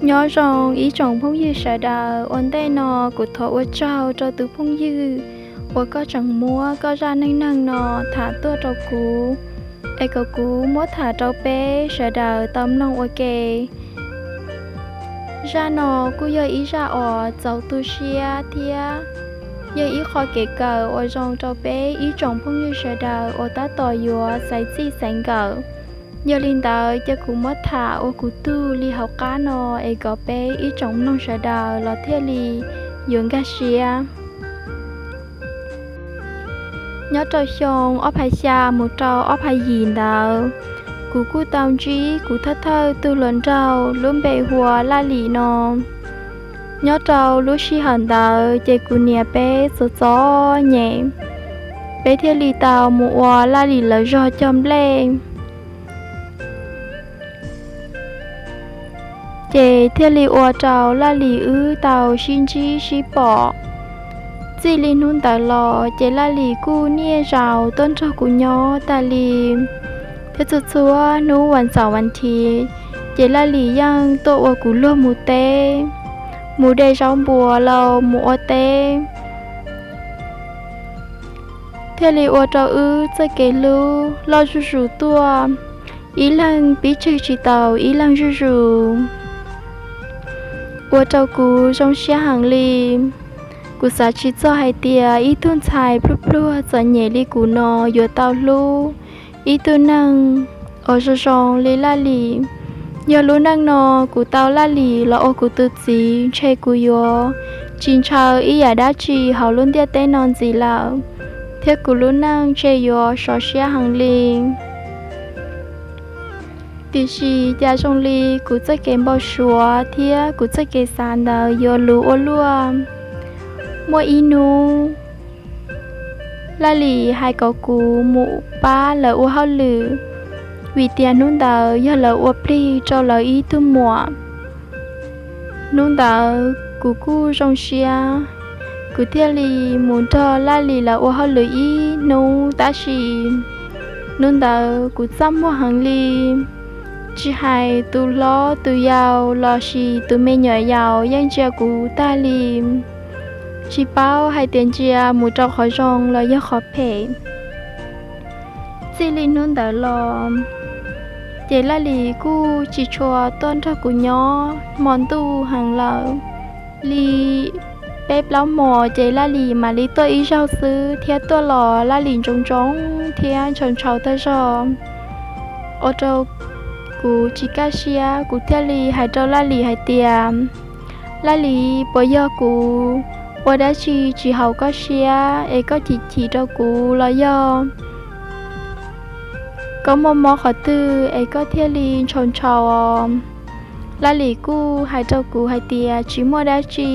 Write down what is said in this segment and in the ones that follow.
Nyob zoo ib tsoom phooj ywg sawv daws, ua ntej no kuv thov ua tsaug rau tus phooj ywg uas koj tseem muab koj zaj neej neeg no tham tuaj rau kuv, es kom kuv muab tham rau peb sawv daws tau mloog ua ke. Zaj no kuj yog ib zaj uas txaus tu siab thiab yog ib qho kev kawm uas zoo rau peb ib tsoom phooj ywg sawv daws uas tab tom yuav xaiv txij xaiv nkawm. Yog li ntawd ces kuv muab tham ua kuv tug li hauv qab no es kom peb ib tsoom mloog sawv daws los thiaj li yuav nkag siab. Nyob rau xyoo ob phav xya mus rau ob phav yim ntawd, kuv kuj tau ntsib kuv thawj thawj tug hluas nraug lub npe hu ua Laj Lim no. Nyob rau lub sij hawm ntawd ces kuv niam peb txom txom nyem, peb thiaj li tau mus ua Laj Lim lawv zog cog nplej. Ces thiaj li ua rau Laj Lim wb tau sib ntsib sib pom. Txij li hnub ntawd los ces Laj Lim kuj niaj zaus tuaj nrog kuv nyob tas li, thiab txhua txhua hnub vas xaum vas thiv ces Laj Lim yeej tuaj ua kuv luag mus teb, mus de zaub npua los mus ua teb. Thiaj li ua rau wb txoj kev hlub loj zuj zus tuaj, ib leeg pib tseg tsis tau ib leeg zuj zus, ua rau kuv zoo siab heev li. Kuv xav tsis txog hais tias ib tug ntxhais pluag pluag txom nyem li kuv no yuav tau hlub ib tug neeg uas zoo zoo li Laj Lim. Yog lub neej no kuv tau Laj Lim los ua kuv tus txiv ntshe kuv yuav tsis ntshaw ib yam dab tsi hauv lub ntiaj teb no ntxiv lawm, thiab kuv lub neej ntshe yuav sov siab heev li. Tiam sis cas zoo li kuv txoj kev npau suav thiab kuv txoj kev xav ntawd yuav luv ua luaj. Muaj ib hnub Laj Lim hais kom kuv mus pab lawv ua hauj lwm, vim tias hnub ntawd yog lawv ua plig rau lawv ib tug muam. Hnub ntawd kuv kuj zoo siab, kuv thiaj li mus nrog Laj Lim lawv ua hauj lwm ib hnub. Tab sis hnub ntawd kuv txaj muag heev li, tsis hais tus hlob tus yau los sis tus me nyuam yaus yeej ntsia kuv tag li, tsis paub hais tias ntsia mus rau qhov zoo los yog qhov phem. Txij li hnub ntawd los ces Laj Lim kuj tsis tshua tuaj nrog kuv nyob hmo ntuj heev lawm. Li peb plaub hmos ces Laj Lim mam li tuaj ib zaug xwb, thiab tuaj los Laj Lim ntsoov ntsoov thiab ntshaus ntshaus tag zog, ua rau kuv tsis kaj siab. Kuv thiaj li hais rau Laj Lim hais tias, Laj Lim, puas yog kuv ua dab tsi tsis haum koj siab es koj chim chim rau kuv los yog koj muaj mob qhov twg es koj thiaj li ntshaus ntshaus os? Laj Lim kuj hais rau kuv hais tias tsis muaj dab tsi,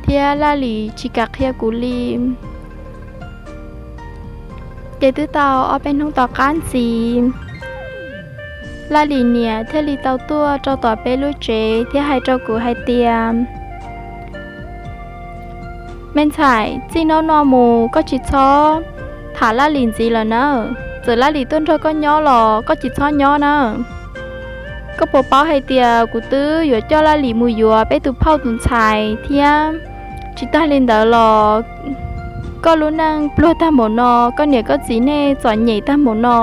thiab Laj Lim tsis kam qhia kuv li. Ces twb tau ob peb hnub tom qab ntxiv, Laj Lim niam thiaj li tau tuaj rau tom peb lub tsev thiab hais rau kuv hais tias, Me ntxhais, txij hnub no mus koj tsis txhob tham Laj Lim ntxiv lawm nawb. Txawm Laj Lim tuaj nrog koj nyob los koj tsis txhob nyob nawb. Koj puas paub hais tias kuv twb yuav coj Laj Lim mus yuav peb tus phauj tus ntxhais thiab? Tsis tag li ntawd los koj lub neej pluag tag npaum no, koj niam koj txiv nej txom nyem tag npaum no,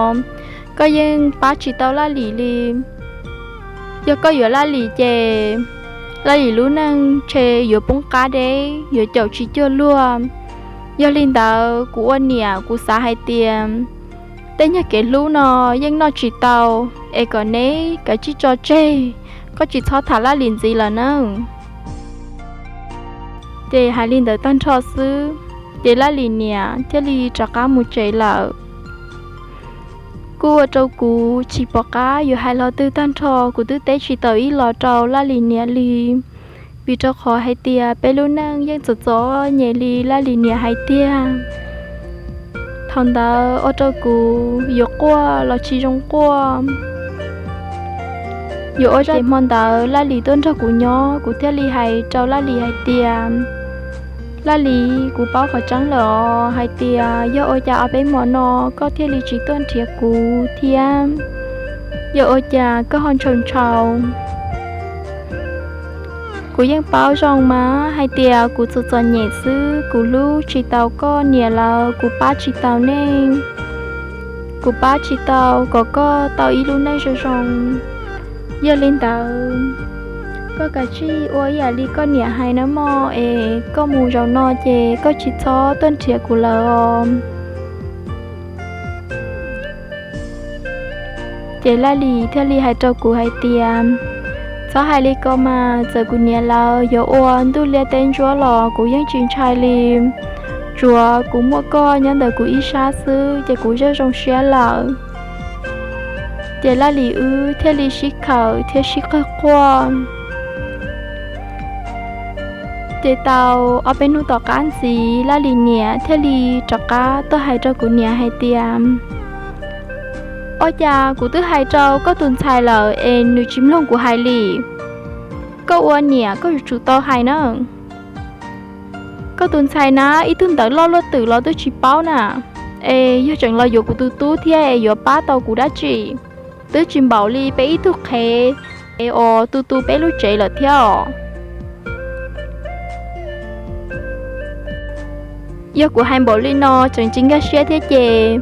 koj yeej pab tsis tau Laj Lim li. Yog koj yuav Laj Lim ces Laj Lim lub neej ntshe yuav poob qab deb, yuav caum tsis cuag luag. Yog li ntawd kuv ua niam kuv xav hais tias tej nyuag kev hlub no yeej noj tsis tau, es kom neb kav tsij tso tseg, koj tsis txhob tham Laj Lim ntxiv lawm nawb. Ces hais li ntawd tag nrho xwb, ces Laj Lim niam thiaj li rov qab mus tsev lawm. Kuj ua rau kuv tsis pom qab yuav hais lo twg tag nrho, kuv twb teb tsis tau ib los rau Laj Lim niam li, vim rau qhov hais tias peb lub neej yeej txom txom nyem li Laj Lim niam hais tiag. Thaum ntawd ua rau kuv yuav quaj los tsis zoo quaj. Yuav ua zaj hmo ntawd Laj Lim tuaj nrog kuv nyob, kuv thiaj li hais rau Laj Lim hais tias, Laj Lim, kuv paub qhov tseeb lawm os, hais tias yog ua cas ob peb hmo no koj thiaj li tsis tuaj nrhiav kuv thiab? Yog ua cas koj ho ntshaus ntshaus? Kuv yeej paub zoo mas hais tias kuv txom txom nyem xwb, kuv hlub tsis tau koj niam lawm, kuv pab tsis tau nej, kuv pab tsis tau kom koj tau ib lub neej zoo zoo. Yog li ntawd, koj kav tsij ua ib yam li koj niam hais nawb mog, es koj mus zaum no ces koj tsis txhob tuaj nrhiav kuv lawm os. Ces Laj Lis thiaj li hais rau kuv hais tias, txhob hais li ko mas, txawm kuv niam lawv yuav ua ntuj liab teb ntsuab los kuv yeej tsis ntshai li. Tsuav kuv muaj koj nyob ntawm kuv ib sab xwb ces kuv zej zoo siab lawm. Ces Laj Lis wb thiaj li sib khawm thiab sib qawg quaj. Ces tau ob peb hnub tom qab ntxiv, Laj Lis niam thiaj li rov qab tuaj hais rau kuv niam hais tias, ua cas kuv twb hais rau koj tus ntxhais lawm es nws tsis mloog kuv hais li. Koj ua niam koj yuav tsum tau hais na. Koj tus ntxhais na ib tug ntawv loj luaj twm los twb tsis paub na, es yog tseem los yuav kuv tus tub thiab es yuav pab tau kuv dab tsi? Twb tsis npaum li peb ib tug qhev es uas tu tu peb lub tsev lawm thiab os. Yog kuv hais npaum li no tseem tsis nkag siab thiab ces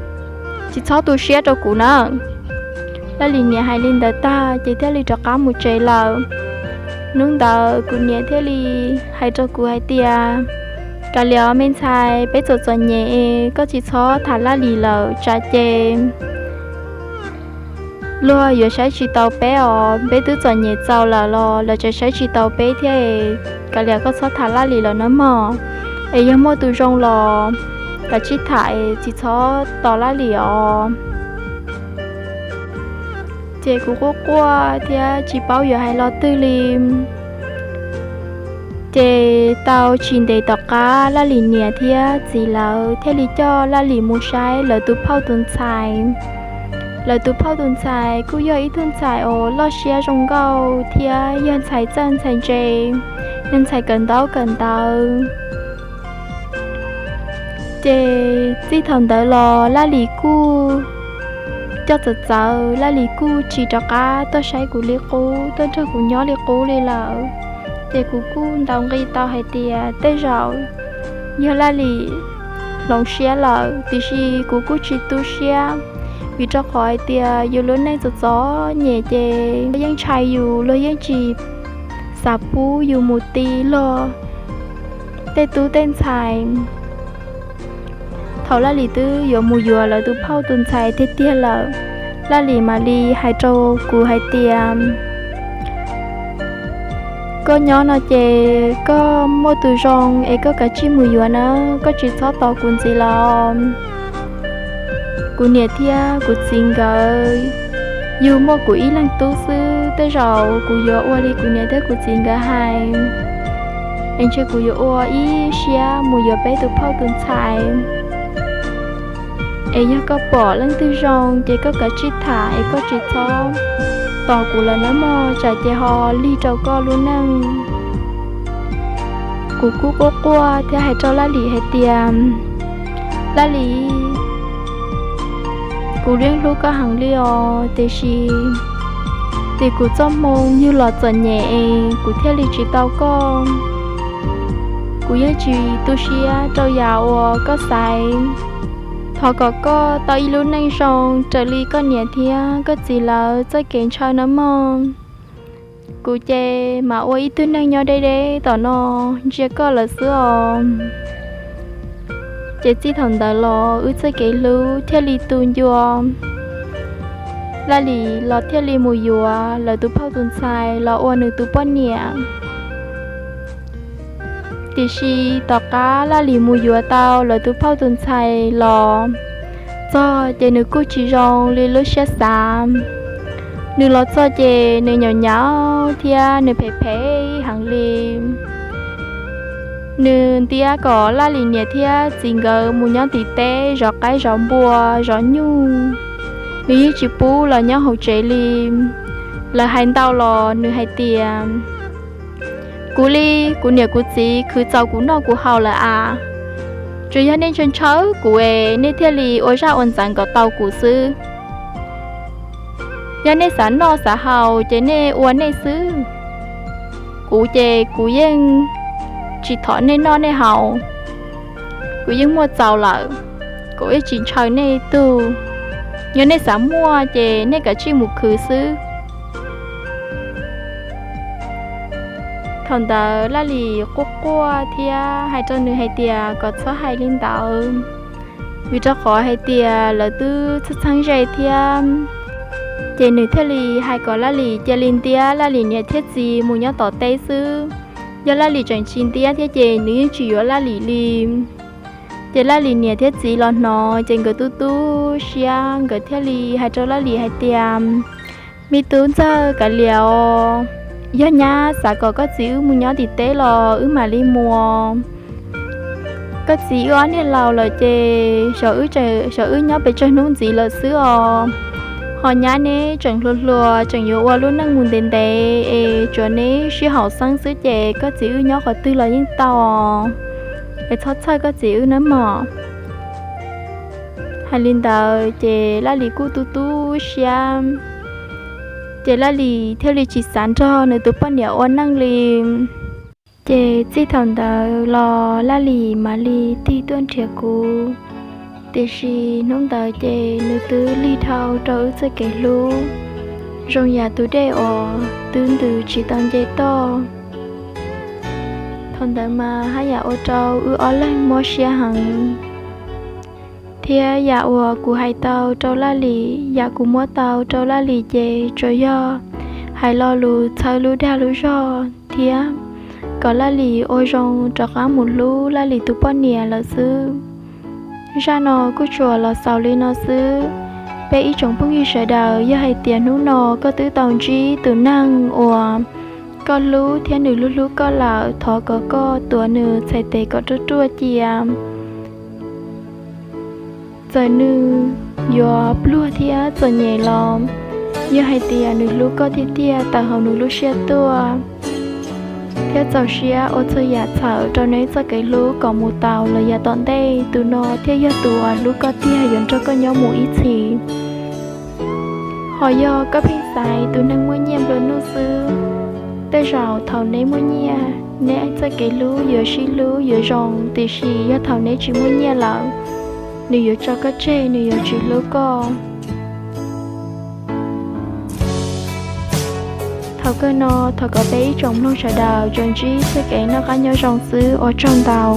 tsis txhob tu siab rau kuv na. Laj Lis niam hais li ntawd tag ces thiaj li rov qab mus tsev lawm. Hnub ntawd kuv niam thiaj li hais rau kuv hais tias, kav liam me ntxhais, peb txom txom nyem, koj tsis txhob tham Laj Lis lawm tsam ces luag yuav saib tsis taus peb os, peb twb txom nyem txaus lawm los lawv tseem saib tsis taus peb thiab. Kav liam koj txhob tham Laj Lis lawm nawb mog, es yog muaj tus zoo los kav tsij tham es tsis txhob tos Laj Lis os. Ces kuv quaj quaj thiab tsis paub yuav hais lo twg li. Ces tau tsis ntev tom qab Laj Lis niam thiab txiv lawv thiaj li coj Laj Lis mus saib lawv tus phauj tus ntxhais. Lawv tus phauj tus ntxhais kuj yog ib tug ntxhais uas loj siab zoo nkauj thiab yog ntxhais txawj ntxhais ntse, yog ntxhais kawm ntaub kawm ntawv. Ces txij thaum ntawd los Laj Lis kuj coj txawv txawv, Laj Lis kuj tsis rov qab tuaj saib kuv li qub, tuaj nrog kuv nyob li qub li lawm. Ces kuv kuj ntaus nqi tau hais tias tej zaum yog Laj Lis hloov siab lawm, tiam sis kuv kuj tsis tu siab, vim rau qhov hais tias yus lub neej txom txom nyem ces luag yeej ntshai yus, luag yeej tsis xav pub yus mus ti luag tej tub tej ntxhais. Thaum Laj Lis twb yuav mus yuav lawv tus phauj tus ntxhais tiag tiag lawm, Laj Lis mam li hais rau kuv hais tias, koj nyob no ces koj muaj tus zoo es koj kav tsij mus yuav na, koj tsis txhob tos kuv ntxiv los. Kuv niam thiab kuv txiv nkawd yug muaj kuv ib leeg tub xwb, tej zaum kuv yuav ua li kuv niam thiab kuv txiv nkawd hais, es ntshe kuv yuav ua ib siab mus yuav peb tus phauj tus ntxhais. Es yog koj pom leej twg zoo ces koj kav tsij tham es koj tsis txhob tos kuv lawm nawb mog, tsam ces ho lig rau koj lub neej. Kuv kuj quaj quaj thiab hais rau Laj Lis hais tias, Laj Lis, kuv yeej hlub koj heev li os, tiam sis tim kuv txoj hmoo yug los txom nyem es kuv thiaj li tsis tau koj. Kuv yeej tsis tu siab rau yam uas koj xaiv. Thov kom koj tau ib lub neej zoo raws li koj niam thiab koj txiv lawv txoj kev ntshaw nawb mog. Kuv ces mam ua ib tug neeg nyob deb deb tom no ntsia koj lawm xwb os. Ces txij thaum ntawd los wb txoj kev hlub thiaj li tu ncua. Laj Lis los thiaj li mus yuav lawv tus phauj tus ntxhais los ua nws tus poj niam. Tiam sis tom qab Laj Lis mus yuav tau lawv tus phauj tus ntxhais los txog ces nws kuj tsis zoo li lub siab xav. Nws los txog ces nws nyaum nyaum thiab nws phem phem heev li. Nws ntiab kom Laj Lis niam thiab txiv nkawd mus nyob tim teb zov qaib zov npua zov nyuj. Nws yeej tsis pub los nyob hauv tsev li. Lawv hais ntau los nws hais tias, kuv li kuv niam kuv txiv khwv txaus kuv noj kuv haus lawm as. Tsuas yog nej ntshaw ntshaw kuv es nej thiaj li ua zaj ua ntxeev kom tau kuv xwb. Yog nej xav noj xav haus ces nej ua nej xwb. Kuv ces kuv yeej tsis thov nej noj nej haus, kuv yeej muaj txaus lawm, kuv yeej tsis ntshaw nej tug. Yog nej xav muaj ces nej kav tsij mus khwv xwb. Thaum ntawd Laj Lim quaj quaj thiab hais rau nws hais tias kom txhob hais li ntawd, vim rau qhov hais tias lawv twb txheeb txheeb ze thiab. Ces nws thiaj li hais kom Laj Lim cia li ntiab Laj Lim niam thiab txiv mus nyob tom teb xwb. Yog Laj Lim tseem tsis ntiab thiab ces nws yeej tsis yuav Laj Lim li. Ces Laj Lim niam thiab txiv los hnov ces nkawd tu tu siab, nkawd thiaj li hais rau Laj Lim hais tias, me tub ntxawg, kav liam os, yog nyab xav kom koj txiv wb mus nyob tim teb los wb mam li mus. Koj txiv wb ob niag laus lawm ces xyov wb nyob pes tsawg hnub ntxiv lawm xwb os. Ho nyab neb tseem hluas hluas, tseem yuav ua lub neej mus ntev ntev es tsuav neb sib haum xeeb xwb ces koj txiv wb nyob qhov twg los yeej tau os. Es txhob txhawj koj txiv wb nawb mog. Hais li ntawd ces Laj Lim kuj tu tu siab, ces Laj Lim thiaj li tsis xav nrog nws tus poj niam ua neej li. Ces txij thaum ntawd los Laj Lim mam li tig tuaj nrhiav kuv, tiam sis hnub ntawd ces nws twb lig dhau rau wb txoj kev hlub, zoo yam tus dej uas twb ntws tsis tau nce toj. Thaum ntawd mas haj yam ua rau wb ob leeg mob siab heev. Thiab yam uas kuv hais tau rau Laj Lim, yam kuv muab tau rau Laj Lim ces tsuas yog hais lo lus txhawb lub dag lub zog thiab kom Laj Lim ua zoo rov qab mus hlub Laj Lim tus poj niam lawm xwb. Zaj no kuj tsuas los xaus li no xwb. Peb ib tsoom phooj ywg sawv daws, yog hais tias hnub no koj twb tau ntsib tus neeg uas koj hlub thiab nws hlub hlub koj lawm, thov kom koj tuav nws txhais tes kom ruaj ruaj cia. Txawm nws yuav pluag thiab txom nyem los, yog hais tias nws hlub koj tiag tiag tawm hauv nws lub siab tuaj, thiab txaus siab ua txhua yam txhawm rau neb txoj kev hlub kom mus tau los yav tom ntej, tus no thiaj yog tus uas hlub koj tiag yuav nrog koj nyob mus ib txhis. Ho yog koj pheej xaiv tus neeg muaj nyiaj nplua nuj xwb, tej zaum thaum neb muaj nyiaj, neb txoj kev hlub yuav sib hlub yuav zoo, tiam sis yog thaum neb tsis muaj nyiaj lawm, nws yuav tso koj tseg, nws yuav tsis hlub koj. Thaum kawg no, thov kom peb ib tsoom mloog sawv daws tsuas ntsib txoj kev noj qab nyob zoo xwb, ua tsaug ntau.